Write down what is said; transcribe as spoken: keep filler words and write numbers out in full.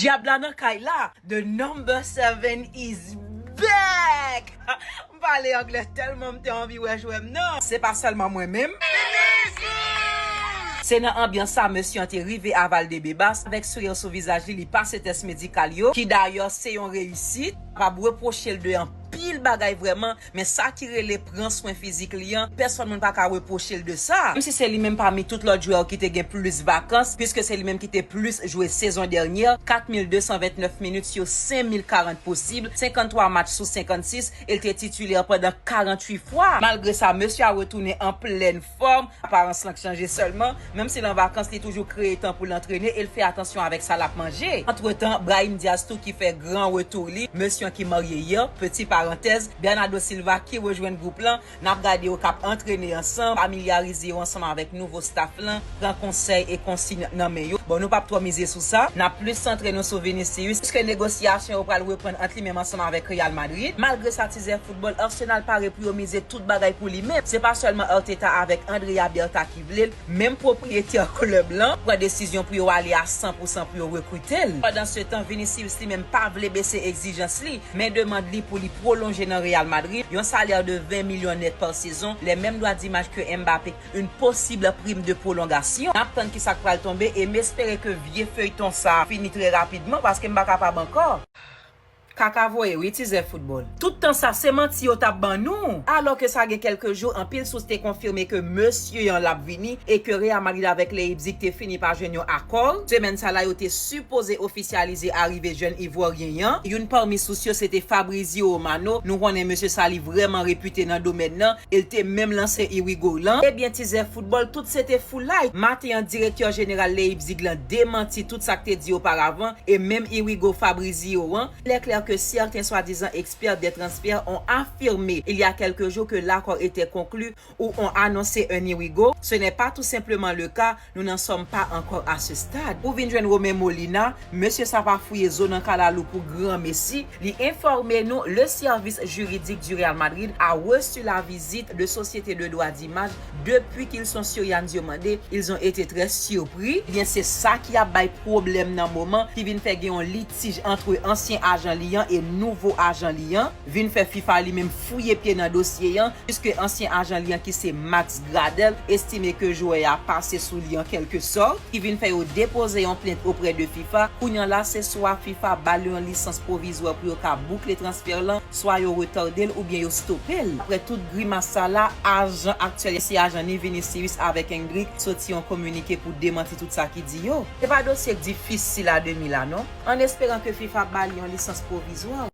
Dyab la nan kay la. The number seven is back. M pale anglè tèlman m te anvi wè jwè m nan. Se pa sèlman mwen menm. Se nan anbyans sa mesye an te rive a Valdebebas avèk sourire sou vizaj li, li pase tès medikal yo, ki dayè se yon reyisit. Kapab repwoche l de anpil bagay vrèman, men sa ki rele pran swen fizik li an, pèsonn moun pa ka repwoche l de sa. Menm si se li menm pami tout lòt jwè yo ki te gen plis vakans, piske se li menm ki te plis jwe sezon dènyè, kat mil de san vennèf minit sou senk mil karant posib, senkanntwa match sou senkannsis, e l te titilè pandan karanntuit fwa. Malgre sa, mesye a retounen an plèn fòm. Aparans lan k chanje sèlman, menm si l an vakans, li toujou kreye tan pou l antrene e l fè atansyon avèk sa l ap manje. Antretan, Brahim Diaz tou ki fè gran retou li, mesye an ki marye yè, peti parantèz, Bernardo Silva ki rejwenn gwoup lan, n ap gade yo k ap antrene ansanm, familyarize yo ansanm avèk nouvo staff lan, pran konsèy e konsiy nan men yo. Bon, nou p ap twò mize sou sa, n ap plis santre nou sou Vinicius, piske negosyasyon yo pral reprann ant li menm ansanm avèk Real Madrid. Malgre sa, Tizè Foutbòl, Arsenal pare pou yo mize tout bagay pou li menm. Se pa sèlman Arteta avèk Andrea Berta ki vle l, menm pwopriyetè klèb lan pran desizyon pou yo ale a san pou san pou yo rekrite l. Pandansetan, Vinicius li menm pa vle bese egzijans li, men demann li pou li pwolonje nan Real Madrid, yon salè de ven milyon nèt pa sezon, les mêmes droits d'image que Mbappé, une possible prime de prolongation. N ap tann kisa k pral tonbe e m espere ke vye feyton sa a fini trè rapidman paske m pa kapab ankò. Kaka voye wi, Tizè Foutbòl. Tout tan sa, se manti yo t ap ban nou. Alò ke sa gen kèlke jou, anpil sous te konfime ke mesye an l ap vini e ke Real Madrid avèk Leipzig te fini pa jwenn yon akò. Semèn sa la, yo te sipoze ofisyalize arive jèn Ivwòryen an. Youn pami sous yo, se te Fabrizio Romano. Nou konnen mesye sa, li vrèman repite nan domèn nan. E l te menm lanse Irigo lan. Ebyen, Tizè Foutbòl, tout se te foulay. Maten an, direktè jeneral Leipzig lan demanti tout sa k te di oparavan. E menm Irigo Fabrizio an, il est clair que certains soi-disant experts des transferts ont affirmé il y a quelques jours que l'accord était conclu ou ont annoncé un Irigo. Ce n'est pas tout simplement le cas, nous n'en sommes pas encore à ce stade. Ou vin jwenn Romain Molina, mesye sa pa fouye zo nan kalalou pou granmesi, li enfòme nou, le service juridique du Real Madrid a reçu la visite de société de droit d'image depuis qu'ils sont sur Yan Diomande, ils ont été très surpris. Ebyen, se sa ki ap bay pwoblèm nan moman, ki vin fè gen yon litij ant ansyen ajan li an e nouvo ajan li an, vin fè FIFA li menm fouye pye nan dosye an, piske ansyen ajan li an ki se Max Gradel estime ke jwè a pase sou li an kèlke sòt, ki vin fè yo depoze yon plent oprè de FIFA. Kounye a la, se swa FIFA ba l yon lisans pwovizwa pou yo ka boukle transfè lan, swa yo retade l oubyen yo stope l. Apre tout grimas sa la, ajan aktyèl, se ajan ni Vinicius avèk Endrick soti yon kominike pou demanti tout sa ki di yo. Se pa dosye k difisil a demi la non, an esperan ke FIFA ba li yon lisans pwovizwa.